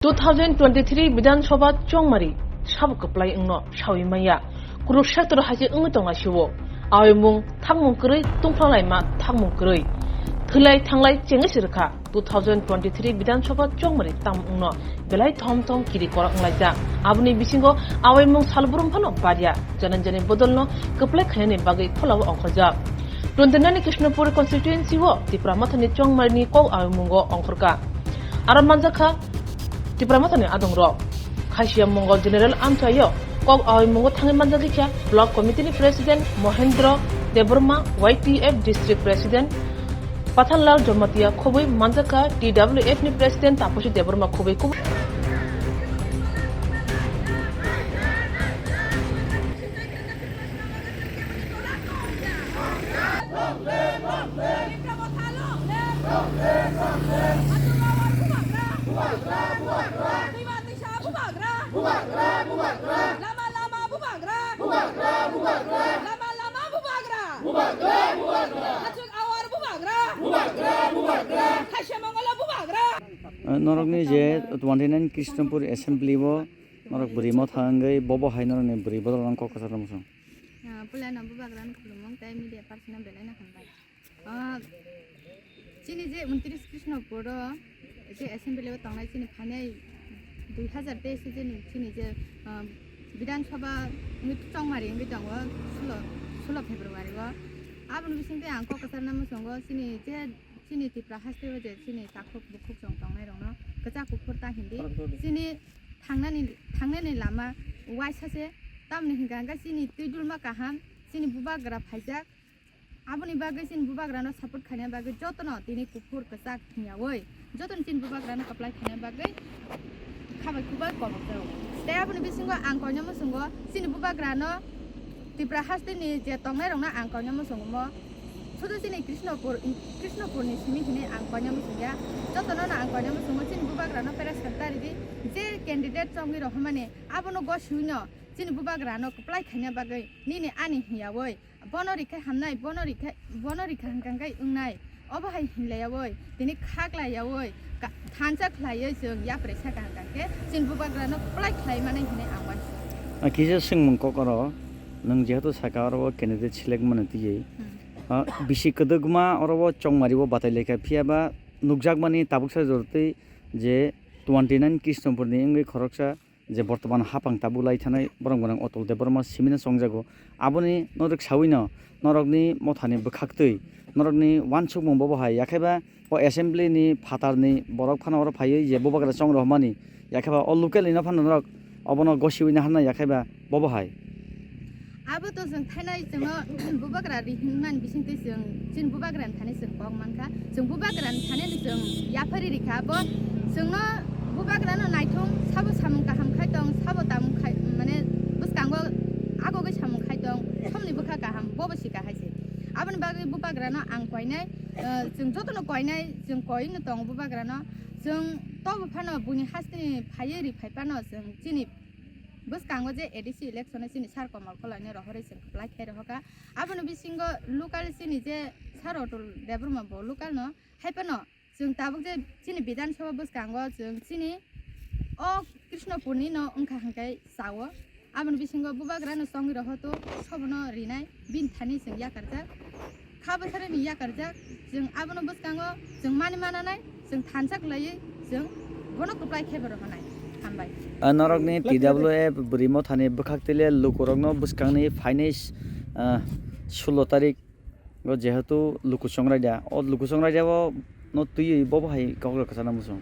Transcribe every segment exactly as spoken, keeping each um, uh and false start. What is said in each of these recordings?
Two thousand twenty-three Bidhan Sabha chongmari sabo kwplai wngno sawi manya. Kurukshetra hai se wngwi tongna sio. Awimung thangmung kwrwi tungphlang laima thangmung kwrwi. Thwlai thanglai chengwi se rwkha. Two thousand twenty-three Bidhan Sabha chongmari tam wngno belai thom thom kiri korak wnglaijak. Aboni bisingo awimung salbrum phano barya. Jani jani bodolno kwplai khainani bagwi khulao ongkhorjak. Twenty-nine Krishnapur constituency o Tipra Mothani chongmarini kok awimungo ongkhorkha. Aro manjakha Tipra Mothani adongrok. Khasiya Mongol General Amchaio kok awimungo thangwi manjagwi kha Block Committee ni President Mohendro Debbarma, Y T F District President Pathanlal Jamatia khobwi manjakha, T W F ni President Taposi Debbarma khobwi kubui. Lama lama bubagra. Bubagra, bubagra. Lama lama bubagra. Bubagra, bubagra. Lama lama bubagra. Bubagra, bubagra. Hachuk awar bubagra. Bubagra, bubagra. Khaisa Mongolo bubagra. Norokni je twenty-nine Krishnapur Assembly o norok bwrwi motha wngwi bobo hai norokni bwrwi bodol rok kok kwcharo muchung. Ah, puila no bubagra no khulumung tei media person no belai no hambai. Ah, chini je untris Krishnapur o je assembly o tongnai chini phainai dui hazar teis o je chini je, ah, Bidhan Sabha wngwi chongmari wngwi tongo sulo, sulo February o. Aboni bisingtwi ang kok kwcharna muchungo chini je chini Tripura haste o je chini takhuk bukhuk chwng tongnai rokno kwchak kuphur ta hindi. Chini thangnani, thangnani lama waisa se tamni hwnkha hwnkhe chini twi dulma kaham, chini bubagra phaijak. Aboni bagwi chini bubagrano support khaina bagwi jotono tini kuphur kwchak hwnyaui jotono chini bubagrano kwplai khaina bagwi khabai kubai kobok jago. Tei aboni bisingo ang koina muchungo chini bubagrano Tripura hasteni je tongnairokno ang koina muchungo mo sudu chini Krishnapur, Krishnapurni simi hwnwi ang koina muchungya. Jotono ang koina muchungo chini bubagrano pera sakta ridi je candidate chongwi rohormani abono gosiwino chini bubagrano kwplai khaina bagwi nini ani hwnyaui. Bono rikha hamnai, bono rikha, bono rikha hwnkha hwnkhe wngnai. Obo hai hinlaiyaui, tini khaklaiyaui, ka-, thansa khlaiwi chwng yapri sakha hwnkha hwnkhe chini bubagrano kwplai khlai manai hinwi ang uansukha. Ah, kisa swngmung kok oro, nwng jehetu sakha oro o candidate select mani twiwi. Hmm. Ah, bisi kwdwkma oro o chongmari o batai laikha, phiya ba nukjakmani tabuksa jorotwi je twenty nine Krishnapurni wngwi khoroksa je bortoman hapang tabuk lai thanai borok gwnang Otul Debbarma simino chongjago. Aboni norok sawino norokni mothani bwkhaktwi norokni uansukmung bobo hai, yakhaiba o assembly ni phatarni borok phano oro phaiwi je bubagra chong rohormani, yakhaiba o local ni no phano norok obono gosiwi naharnai, yakhaiba bobo hai. Abo to chwng thainai chwngno bubagra ri hwnmani bisingtwi chwng chini bubagrani thani chwng kok mankha. Chwng bubagrani thani chwng yaphari rikha. Abo chwngno bubagrano naithung sabo samung kaham khai tong, sabo tamung khai, mane bwskango agogwi samung khai tong, somni bwkha kaham bobo sika hai se. Aboni bagwi bubagrano ang koinai, eh, chwng jotono koinai, chwng koino tongo bubagrano. Chwng tobo phano buini hasteni phaiwi ri phai phano chwng chini bwskango je A D C election o chini sir Komal Kolai no rohorwi chwng kwplai khe rohorkha. Aboni bisingo local chini je sir Otul Debbarma bo local no, hai phano chwng tabuk je chini Bidhan Sabha bwskango chwng chini o Krishnapurni no wngkha hwnkhe chao. Aboni bisingo bubagra no chongwi rohoto sobono rinai bini thani chwng yakarjak. Kha bwtharani yakarjak, chwng abono bwskango chwng mani mananai, chwng thansa kwlaiwi chwng bono kwplai khe bo rohornai. Hambai. Ah, norokni T W F bwrwi mothani bwkhaktwi le lukurokno bwskangni phainai, ah, sulo tarik o jehetu luku chongraida, o luku chongraida o no twiwi bobo hai kok rok kwchana muchung.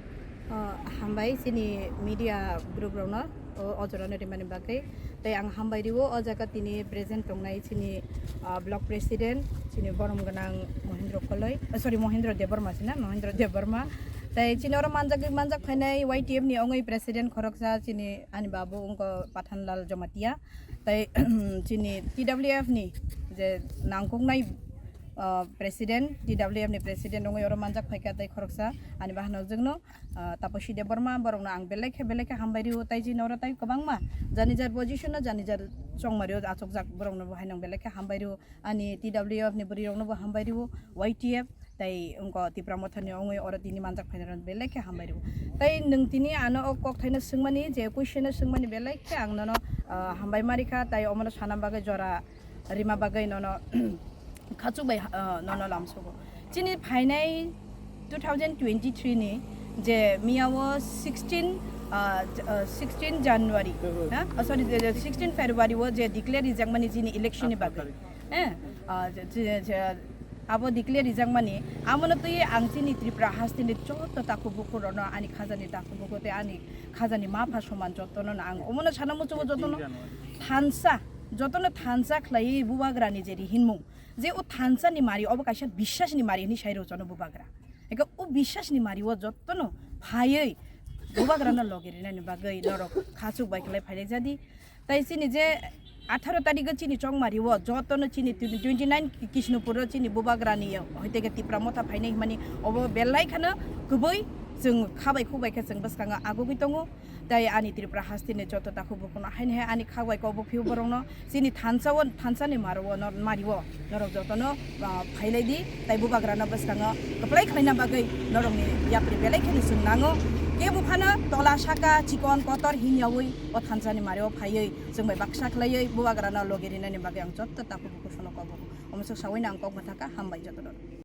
Ah, hambai chini media group rokno o, o jorano rimani bagwi. Tei ang hambai rio o jaga tini present tongnai chini, ah, block president, chini borom gwnang Mohendro Koloi, ah, sorry, Mohendro Debbarma sina, Mohendro Debbarma. Tei chini oro manjak, manjak phainai Y T F ni ongwi president khoroksa chini ani babu wngkha Pathanlal Jamatia. Tei chini T W F ni je nangkuknai, ah, president, T W F ni president wngwi oro manjak phaikha tei khoroksa ani bahanok jwkno ah, Taposi Debbarma, borokno ang belai khe, belai khe hambai rio, tai chini oro tai kwbangma jani jar position no, jani jar chongmari o achukjak borokno bo haino ang belai khe hambai rio, ani T W F ni bwrwi rokno bo hambai rio, Y T F, Tai wngkha Tipra Mothani wngwi oro tini manjak phainai rok belai khe hambai rwo. Tai nwng tini ano o kok thaino swngmani je question no swngmani belai khe ang nono, ah, hambai ma rikha, tai omono sana bagwi jora rima bagwi nono khachuk bai, ah, nono lamsogo. Chini phainai two thousand twenty-three ni je miyao sixteen, ah, j-, ah, sixteen January, February. Ha? Oh, sorry, je, je sixteen February o je declare rijakmani chini election ni bagwi. Eh, ah, je, je, je, abo declare rijakmani, amono twi ang chini Tripura hasteni joto takhuk bukhuk rokno ani khajani takhuk bukhuk tei ani khajani ma pha soman jotono no ang omono sana muchungo jotono thansa, jotono thansa khlaiwi bubagrani je rihinmung, je o thansa ni mari obo kaisa biswas ni mari hinwi sai rw chano bubagra. Eke o biswas ni mari o jotono phaiwi bubagrano logi rinani bagwi norok khachuk bai khlai phailai jadi. Tai chini je atharo tarikh o chini chongmari o jotono chini twenty nine Kishnupur o chini bubagrani hoiteke Tipra Motha phainai himani obo belai kheno kubui chwng khabai khubai khe chwng bwskango agugwi tongo. Tai ani Tripura hasteni joto takhuk bukhukno haini hai ani khak bai kok bukphio borokno chini thansa o, thansa ni maro o nor-, mari o norok jotono, ah, phailai di, tai bubagrano bwskango kwplai khlaina bagwi norokni yapri belai kheno chwng nango. Kebo phano tola saka chikon kotor hinyawi o thansa ni mari o phaiwi chwng bai baksa khlaiwi bubagrano logi rinani bagwi ang joto takhuk bukhuk sono kok bukhuk. Omo sok sawino ang kok mwthaka, hambai jotono.